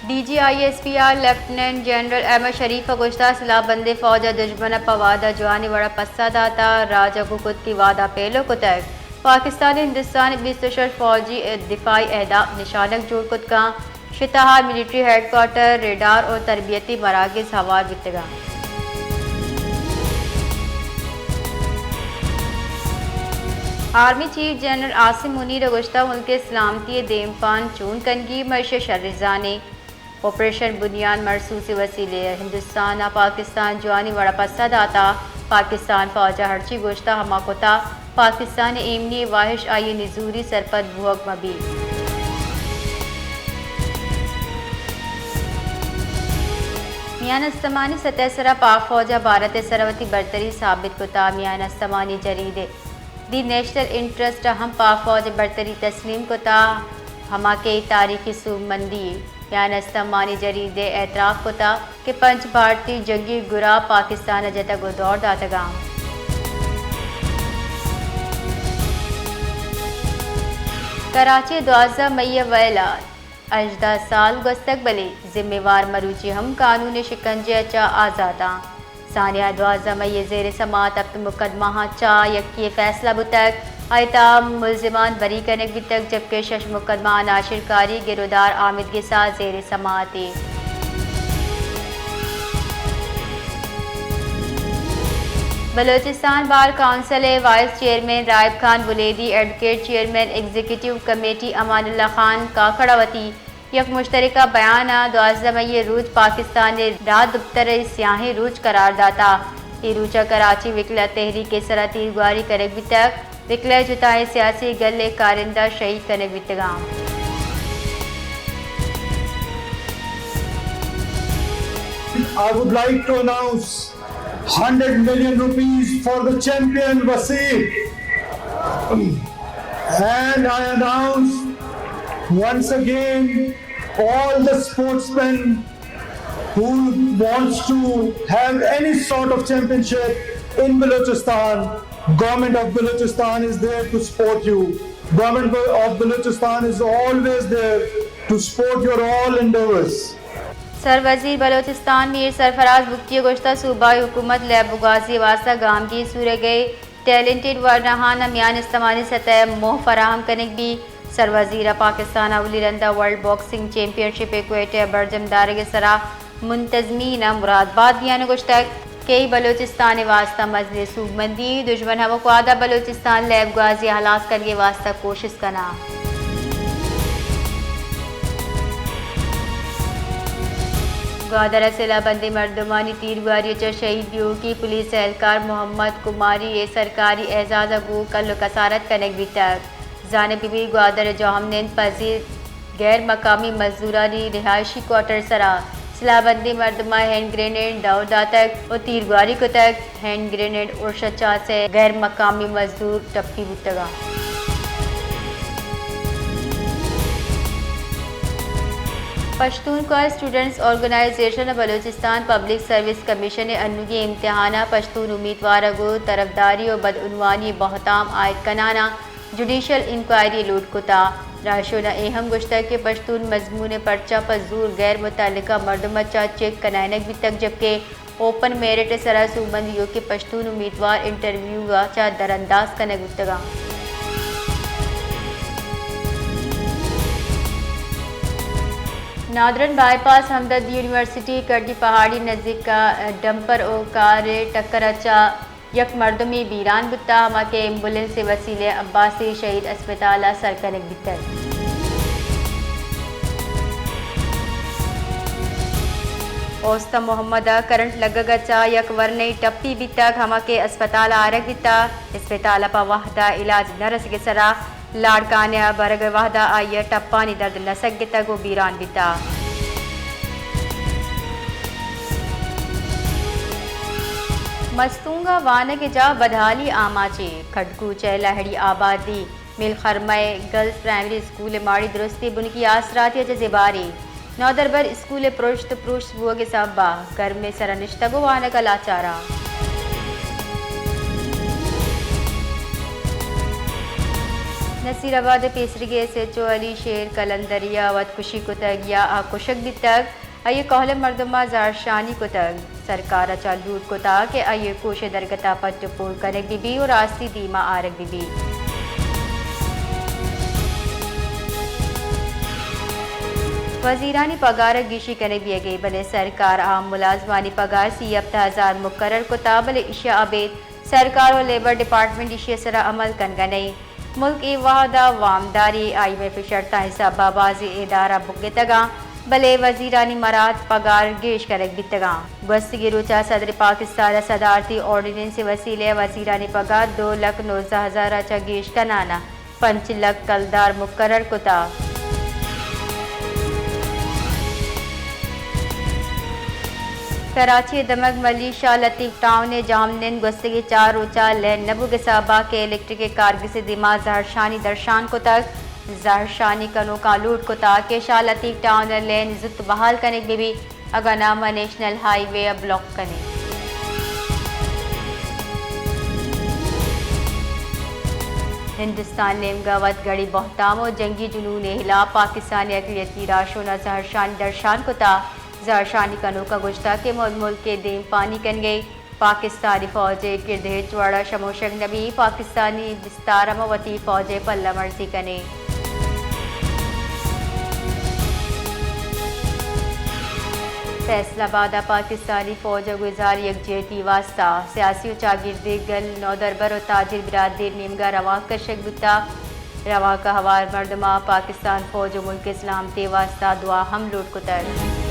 D G I S P R lieutenant general Ahmed Sharif ءَ گوشتگ، سلاہ بندیں فوج ءَ دژمن ءَ پہ وھد ءَ جوانیں وڑ ءَ پسہ داتگ، راج ءَ گوں کتگیں وعدہ پیلو کتگ۔ پاکستان ءَ ہندوستان ءِ بیست ءُ شش فوجی ءُ دفاعی اہداف نشانگ جوڑ کتگ اَنت، شتہار ملٹری ہیڈ کوارٹر، ریڈار ءُ تربیتی مراکز ہوار بیتگ اَنت۔ آرمی چیف جنرل عاصم منیر ءَ گوشتگ، ملک ءِ سلامتی ءِ دیمپان چون کنگی، مئے شریں زانیں۔ آپریشن بنیاد مرصوص ءِ وسیلہ ءَ ہندوستان ءَ پاکستان جوانیں وڑ ءَ پسہ داتگ۔ پاکستان فوج ءَ ہرچی گوشتگ ہما کتگ۔ پاکستان ءِ ایمنی ءِ واہش آئی ءِ نزوری سرپد بوہگ مہ بیت۔ میان استمانی سطح ءِ سرا پاک فوج ءَ بھارت ءِ سرا وتی برتری ثابت کتگ۔ میان استمانی جریدہ دی نیشنل انٹرسٹ ءَ ہم پاک فوج ءِ برتری تسلیم کتگ، ہما کہ اے تاریخی سوبمندی یے۔ میان استمانی جریدہ ءَ اعتراف کتگ کہ پنچ بھارتی جنگی گراب پاکستان ءَ جتگ ءُ دور داتگ اَنت۔ کراچی، دوازدہ مئی ءَ ویل ءَ ہژدہ سال گوستگ، بلے ذمہ وار مروچی ہم قانون ءِ شکنجہ ءَ چہ آزات اَنت۔ سانحہ ءَ دوازدہ مئی ءَ زیر سماعت ہپت مقدمہ آں چہ یکے ءِ فیصلہ بوتگ، آئی ءِ تہا ملزمان بری کنگ بیتگ، جبکہ شش مقدمہ آں ناشرکاری، گرودار آمدگس ءَ زیر سماعت اَنت۔ بلوچستان بار کونسل ءِ vice chairman Raib Khan Buledi, advocate chairman executive committee Amanullah خان کاکڑ ءَ وتی یک مشترکہ بیان ءَ دوازدہ مئی ءِ روچ پاکستان ءِ راجدپتر ءِ سیاہیں روچ قرار داتگ۔ اے روچ ءَ کراچی وکلا تحریک ءِ سرا تیرگواری کنگ بیتگ۔ وکلا ءِ جتائیں سیاسی گل ءِ کارندہ شہید کنگ بیتگ اَنت۔ I would like to announce hundred million rupees for the champion Wasim. And I announce once again all the sportsmen who wants to have any sort of championship in Balochistan, Government of Balochistan is there to support you. Government of Balochistan is always there to support your all endeavors. سر وزیر بلوچستان میر سرفراز بگٹی ءَ گوشتگ، صوبائی حکومت لیب گوازی ءِ واستہ گامگیج زورگ ءَ، ٹیلنٹڈ ورناہان ءَ میان استمانی سطح ءَ موہ فراہم کنگ بیت۔ سر وزیر ءَ پاکستان ءَ اولی رند ءَ ورلڈ باکسنگ چیمپئن شپ ءِ کوئٹہ ءَ برجم دارگ ءِ سرا منتظمین ءَ مراد بات دیان ءَ گوشتگ کہ اے بلوچستان ءِ واستہ مزنیں سوبمندی، دژمن ہمک وہد ءَ بلوچستان لیب گوازی ءَ ہلاس کنگ ءِ واستہ کوشست کناں۔ گوادر ءَ سلاہ بندیں مردمانی تیرگواری ءَ چہ شہید بیوکی پولیس اہلکار محمد کماری ءِ سرکاری اعزاز ءَ گوں کل ءُ کسارت کنگ بیتگ۔ زانگ بہ بیت گوادر ءِ جہمنند پذیر غیر مقامی مزدورانی رہائشی کوارٹر ءِ سرا سلاہ بندیں مردماں ہینڈ گرینیڈ دور داتگ ءُ تیرگواری کتگ۔ ہینڈ گرینیڈ ارش ءَ چہ سے غیر مقامی مزدور ٹپی بوتگ اَنت۔ پشتونخوا اسٹوڈنٹس آرگنائزیشن ءَ بلوچستان پبلک سروس کمیشن ءِ انوگیں امتحان ءَ پشتون امیدوار ءَ گوں طرفداری ءُ بدعنوانی ءِ بہتام عائد کنان ءَ جوڈیشل انکوائری ءِ لوٹ کتگ۔ راہشون ءَ اے ہم گوشتگ کہ پشتون مضمون ءِ پرچہ پہ زور غیر متعلقہ مردم ءَ چہ چیک کنائینگ بیتگ، جبکہ اوپن میرٹ ءِ سرا سوبمند ایوکیں پشتون امیدوار انٹرویو ءَ چہ درانداز کنگ بوتگ اَنت۔ نادرن بائی پاس ہمدرد یونیورسٹی کڈی پہاڑی نزیک ءَ ڈمپر ءُ کار ءِ ٹکر ءَ چہ یک مردمے بیران بوتگ، ہما کہ ایمبولینس ءِ وسیلہ ءَ عباسی شہید اسپتال ءَ سر کنگ بیتگ۔ اوست محمد ءَ کرنٹ لگگ ءَ چہ یک ورنئے ٹپی بیتگ، ہما کہ اسپتال ءَ آرگ بیتگ۔ اسپتال ءَ پہ وہد ءَ علاج نہ رسگ ءِ سرا لاڑکانہ ءَ برگ ءِ وہد ءَ آئی ءَ ٹپانی درد نہ سگتگ ءُ بیران بیتگ۔ مستونگ ءَ وانگ ءِ جاہ بدحالی آماچ اِنت۔ کھڈکوچہ ءِ لہڑی آبادی ملخرمہ ءِ گرلز پرائمری اسکول ءِ ماڑی درستی بنکی آسراتی ءَ چہ زبہر اِنت۔ نودربر اسکول ءِ پرشت پروشت بوگ ءِ سبب ءَ گرم ءِ سرا نشتگ ءُ وانگ ءَ لاچار اَنت۔ نصیر آباد ءِ پیسریگیں ایس ایچ او علی شیر قلندری ءَ وت کشی کتگ یا آ کشگ بیتگ، آئی ءِ کہول ءِ مردماں زہرشانی کتگ۔ سرکار ءَ چہ لوٹ کتگ کہ آئی ءِ کوش ءِ درگت ءَ پٹ ءُ پول کنگ بہ بیت ءُ راستی دیم ءَ آرگ بہ بیت۔ وزیرانی پگار ءَ گیشی کنگ بیگ ءَ، بلے سرکار ءَ عام ملازمانی پگار سی ہپت ہزار مقرر کتگ، بلے ایشی ءَ ابید سرکار ءُ لیبر ڈیپارٹمنٹ ایشی ءِ سرا عمل کنگ ءَ نہ اِنت۔ ملک اے وہد ءَ وامداری آئی ایم ایف ءِ شرطانی سبب ءَ بازیں ادارہ بگتگ اَنت، بلے وزیرانی مراد پگار گیش کنگ بیتگ اَنت۔ گوستگیں روچ ءَ صدر پاکستان ءِ صدارتی آرڈیننس ءِ وسیلہ ءَ وزیرانی پگار دو لکھ نوزدہ ہزار ءَ چہ گیش کنان ءَ پنچ لکھ کلدار مقرر کتگ۔ کراچی ءِ دمگ ملی شاہ لطیف ٹاؤن ءِ جہمنند گوستگیں چار روچ ءَ لین نہ بوگ ءِ سبب ءَ کہ الیکٹرک ءِ کارگس ءِ دیما زہرشانی درشان کتگ۔ زہرشانی کنوکاں لوٹ کتگ کہ شاہ لطیف ٹاؤن ءِ لین زوت بحال کنگ بہ بیت، اگاں ناں ما نیشنل ہائی وے ءَ بلاک کنیں۔ ہندوستان ءِ نیمگ ءَ وت گڑی بہتام ءُ جنگی جنون ءِ ہلاپ پاکستانی اقلیتی راہشون ءَ زہرشانی درشان کتگ۔ زہرشانی کنوکاں گوشتگ کہ مد ملک ءِ دیم پانی کنگ ءَ اِنت، پاکستانی فوج ءِ کرد ءِ ہچ وڑ ءَ شموشگ نہ بیت، پاکستانی بستار ءَ ما وتی فوج ءِ پلہ مرزی کنیں۔ فیصل آباد ءَ پاکستانی فوج ءِ گزار یکجہتی ءِ واستہ سیاسی ءُ چاگردی گل، نودربر ءُ تاجر برادری ءِ نیمگ ءَ روانک کشگ بوتگ۔ روانک ءَ ہوار مردماں پاکستان فوج ءُ ملک ءِ سلامتی ءِ واستہ دعا ہم لوٹ کتگ۔